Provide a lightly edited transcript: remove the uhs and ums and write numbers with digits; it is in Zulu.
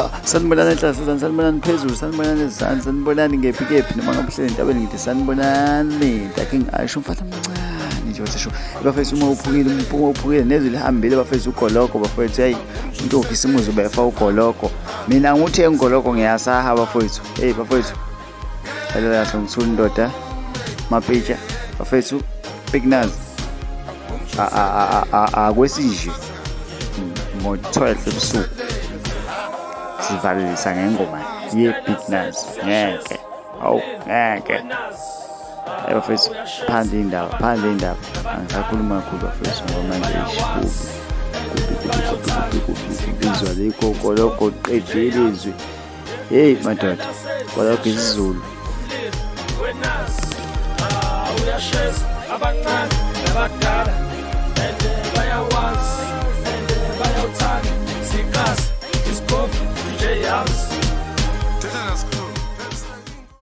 Ya, sanibonani enhlasizane, sanibonani phezulu, sanibonani ezansi, sanibonani ngephi kephi noma ngabe uhleli entabeni ngithi sanibonani. Ndakhe ngisho umfana omncane nje wathi sho bafethu uma uphukile uma uphukile nezwi lihambile bafethu ugologo bafethu hey umuntu okhisimuzi ubefa ugologo. Mina nguthe ngigologo ngiyasaha bafethu. Hey bafethu. Hello kahle ngithula indoda. Mapitsha bafethu Big Naz. Akwesije ngo-12 ebusuku sivalelisa ngengoma ye-Big Naz ngeke awu ngeke. Hey bafethu phandle indaba phandle indaba angisakhuluma kakhulu bafethu ngoba manje eish kubi kubi kubi kubi kubi kubi izwa likho gologo qedile izwi. Hey madoda gologo isiZulu. Uyashesa abancane nabadala and bayawazi and bayawuthanda sikasi isigobhi DJ Yams.